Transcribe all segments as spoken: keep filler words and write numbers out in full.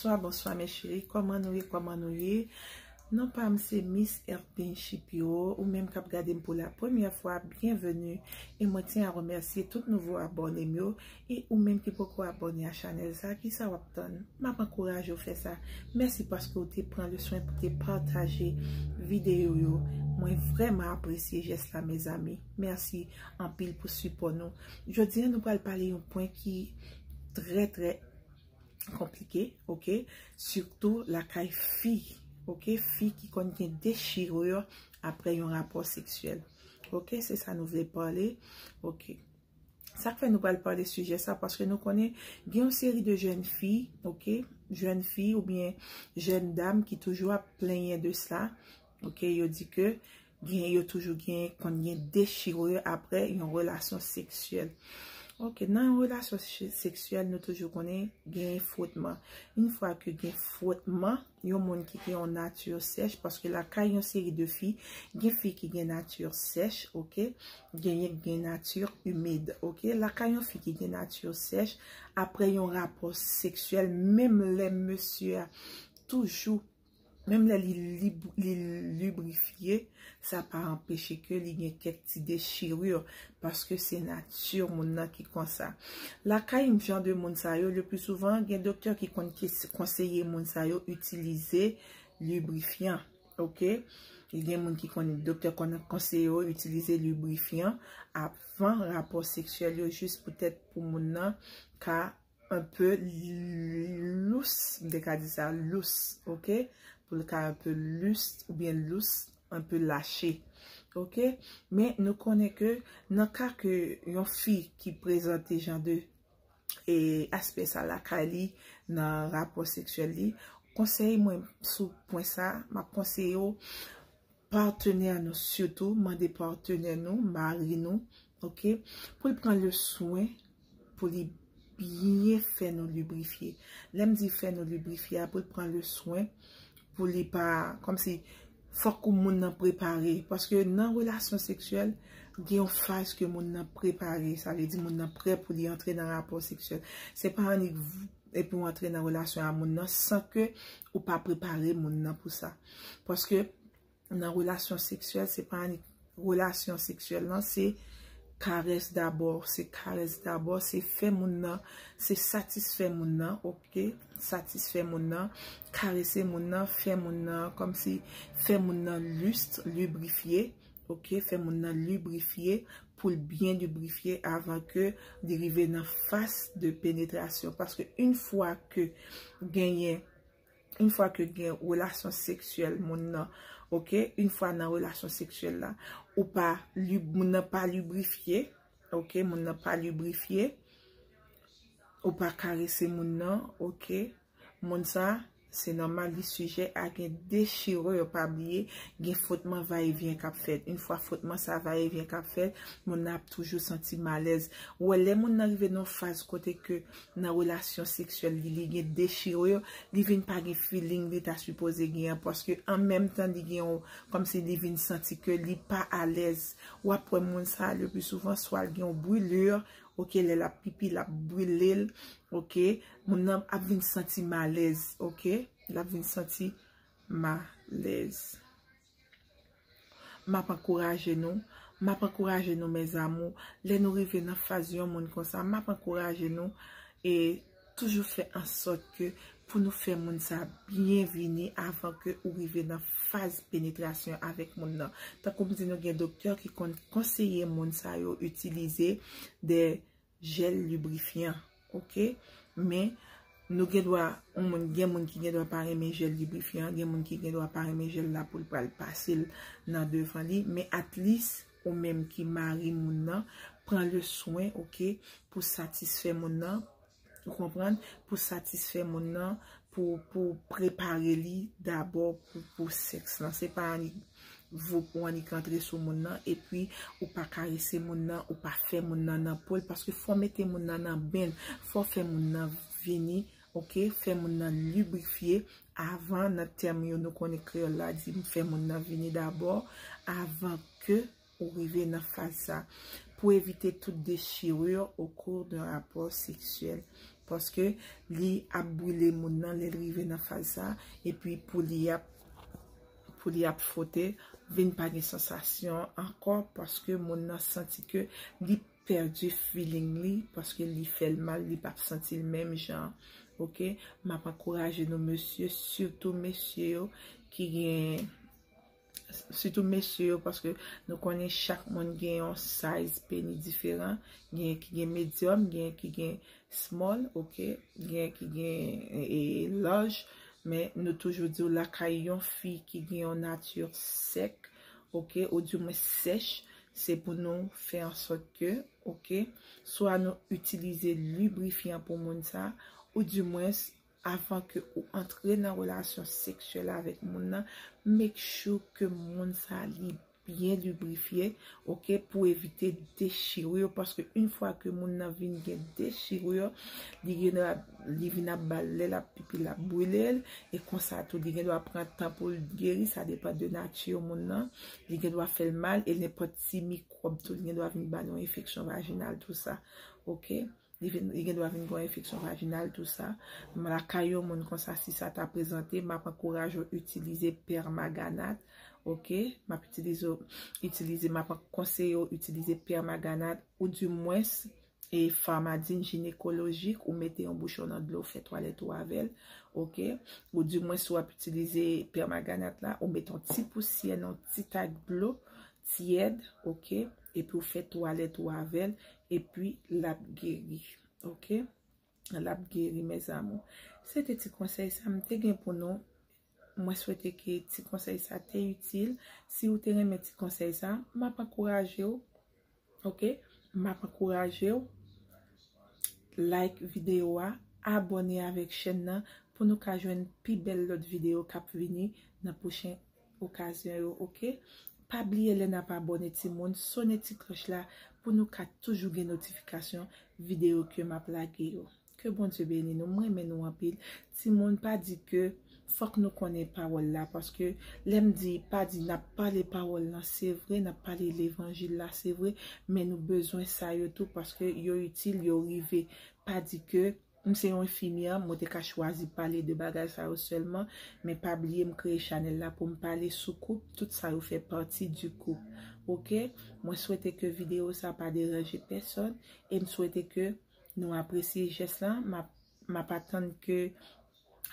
Bonsoir, bonsoir mes chéris, kòman nou ye, kòman nou ye? Non pa m se Miss Erpin Shipiro, ou menm k ap gade m pou la premyè fwa, byenveni. E mwen tyen a remèsye tout nouvo abòne m yo. E ou menm ki poko abòne a chanèl sa, kisa w ap tann? M ap ankouraje w fè sa. Mèsi paske w te pran le swen pou te pataje videyo yo. Mwen vrèman apresye jès la, mezanmi. Mèsi anpil pou sipò nou. Jodi a, nou pral pale yon pwen ki trè, trè konplike, oke? Sitou lakay fi, oke? Fi ki konn gen dechirure apre yon rapò seksyèl. Oke, se sa nou vle pale. Oke. Sa k fè nou pral pale sijè sa, paske nou konnen gen yon seri de jèn fi, oke? Jèn fi oubyen jèn dam ki toujou ap plenyen de sa, oke? Yo di ke gen, yo toujou gen, konn gen dechirure apre yon relasyon seksyèl. Oke, nan yon relasyon se-, seksyèl, nou toujou konnen gen frotman. Yon fwa ke gen frotman, yon moun ki gen yon nati sèch, paske lakay yon seri de fi, gen fi ki gen nati sèch, oke? Genyen ki gen nati imid, oke? Lakay yon fi ki gen nati sèch, apre yon rapò seksyèl, menm lè mesye a toujou, menm lè li lib-, li librifye, sa pa anpeche ke li gen kèk ti dechirure, paske se nati moun nan ki konsa. Lakay jan de moun sa yo, le pli souvan, gen doktè ki konn kes-, konseye moun sa yo itilize librifyan, oke? E gen moun ki konn, doktè konn konseye yo itilize librifyan avan rapò seksyèl yo, jis poutèt pou moun nan ka un peu lous, m te ka di sa, lous, oke? Pou l ka un peu lous oubyen lous, un peu lache, oke? Men nou konnen ke nan ka ke yon fi ki prezante jan de, e, aspè sa lakay li nan rapò seksyèl li, konsèy mwen sou pwen sa, m ap konseye w patenè nou, sitou mande patenè nou, mari nou, oke, pou l pran le swen, pou li byen fè nou librifye. Lè m di fè nou librifye a, pou l pran le swen, pou li pa, kòmsi, fòk ou moun nan prepare. Paske nan relasyon seksyèl, gen yon faz ke moun nan prepare. Sa vle di moun nan prè pou li antre nan rapò seksyèl. Se pa annik v-, epi w antre nan relasyon a moun nan san ke ou pa prepare moun nan pou sa. Paske nan relasyon seksyèl, se pa annik relasyon seksyèl lan, se karès dabò, se karès dabò, se fè moun nan, se satisfè moun nan, oke? Satisfè moun nan, karese moun nan, fè moun nan, kòmsi fè moun nan list, librifye, oke? Fè moun nan librifye, pou l byen librifye avan ke li rive nan faz de penetrasyon. Paske yon fwa ke genyen, yon fwa ke gen relasyon seksyèl moun nan, oke, yon fwa nan relasyon seksyèl la, ou pa lib-, moun nan pa librifye, oke, moun nan pa librifye, ou pa karese moun nan, oke, moun sa, se nòmal, li sijè a gen dechirure, pa bliye, gen frotman va e vyen k ap fèt. Yon fwa frotman sa va e vyen k ap fèt, moun nan ap toujou santi malèz. Ou wè, lè moun nan rive nan yon faz kote ke nan relasyon seksyèl li, li gen dechirure, li vin pa gen feeling li ta sipoze gen an, paske an menm tan li gen yon, kòmsi li vin santi ke li pa alèz. W ap wè moun sa, le pli souvan, swa l gen yon brûlure, oke, lè l ap pipi, l ap brile l, oke, moun nan ap vin santi malèz, oke, l ap vin santi malèz. M ap ankouraje nou, m ap ankouraje nou, mes amours, lè nou rive nan faz yon moun konsa, m ap ankouraje nou e toujou fè an sòt ke pou nou fè moun sa byen vini avan ke ou rive nan faz penetrasyon avèk moun nan. Tankou m di nou, gen doktè ki konn konseye moun sa yo itilize de jèl librifyan, oke? Men, nou gen dwa, yon moun, gen moun ki gen dwa pa renmen jèl librifyan, gen moun ki gen dwa pa renmen jèl la pou l pral pase l nan devan li, men at least, ou menm ki mari moun nan, pran le swen, oke, pou satisfè moun nan, ou konprann, pou satisfè moun nan, pou, pou prepare li dabò pou, pou sèks lan. Se pa annik voup ou annik antre sou moun nan, epi ou pa karese moun nan, ou pa fè moun nan nan po l, paske fò mete moun nan nan ben l, fò fè moun nan vini, oke, fè moun nan librifye avan, nan tèm yo nou konnen kreyòl la di fè moun nan vini dabò, avan ke ou rive nan faz sa, pou evite tout dechirure au cours d'un rapport sexuel. paske li ap brile moun nan lè l rive nan faz sa, epi pou li ap pou li ap fwote, vin pa gen sansasyon ankò, paske moun nan santi ke li pèdi feeling li, paske li fè l mal, li p ap santi l menm jan. Oke, m ap ankouraje nou mesye, sitou mesye yo ki gen sitou mesye yo, paske nou konnen chak moun gen yon size peni diferan, gen ki gen medium, gen ki gen small, oke, gen ki gen e, large, men nou toujou di w lakay yon fi ki gen yon nati sèk, oke, ou di mwen sèch, se pou nou fè an sòt ke, oke, swa nou itilize librifyan pou moun sa, ou di mwen avan ke ou antre nan relasyon seksyèl avèk moun nan, make sure ke moun sa li byen librifye, oke, pou evite dechirure, paske yon fwa ke moun nan vin gen dechirure, li gen dwa, li vin ap ba l lè l ap pipi l ap brile l, e konsa tou li gen dwa pran tan pou l geri, sa depann de nati moun nan, li gen dwa fè l mal, e nenpòt ti mikwòb tou, li gen dwa vin ba l yon enfeksyon vajinal, tou sa, oke. Li vin, li gen dwa vin gen yon enfeksyon vajinal, tou sa. Lakay yon moun konsa, si sa ta prezante, m ap ankouraje w itilize pèmaganat, oke? M ap itilize, itilize, m ap konseye w itilize pèmaganat, ou di mwens, e famadin jinekolojik, ou mete yon bouchon nan dlo, fè twalèt ou avè l, oke? Ou di mwens, si w ap itilize pèmaganat la, ou mete yon ti pousyè nan yon ti tak dlo, tyèd, oke? Epi ou fè twalèt ou avè l, epi l ap geri, oke? L ap geri, mes amours. Se te ti konsèy sa m te gen pou nou. Mwen swete ke ti konsèy sa te itil. Si ou te renmen ti konsèy sa, m ap ankouraje w, oke? M ap ankouraje w like videyo a, abòne avèk chèn nan pou nou ka jwenn pi bèl lòt videyo k ap vini nan pwochen okazyon yo, oke? Pa bliye lè n ap abòne timoun, sone ti klòch la pou nou ka toujou gen notifikasyon videyo ke m ap lage yo. Ke Bondye beni nou, m renmen nou anpil. Timoun, pa di ke fòk nou konnen pawòl la, paske lè m di pa di n ap pale pawòl lan, se vre, n ap pale levanjil la, se vre, men nou bezwen sa yo tou paske yo itil, yo rive. Pa di ke m se yon enfimyè, mwen te ka chwazi pale de bagay sa yo sèlman, men pa bliye m kreye chanèl la pou m pale sou koup, tout sa yo fè pati di koup. Oke? Mwen swete ke videyo sa pa deranje pèsòn, e m swete ke nou apresye jès la, m ap, m ap atann ke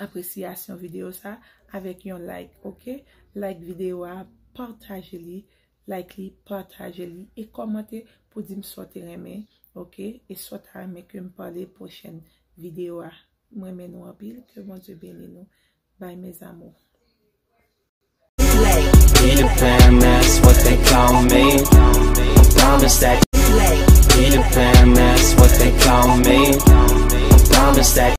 apresyasyon videyo sa avèk yon like, oke? Like videyo a, pataje li, like li, pataje li, e kòmante pou di m sa w te renmen, oke? E sa w ta renmen ke m pale pwochèn videyo a. M renmen nou anpil, ke Bondye beni nou. Bye, mes amours. Peter Pan, that's what they call me. I promise that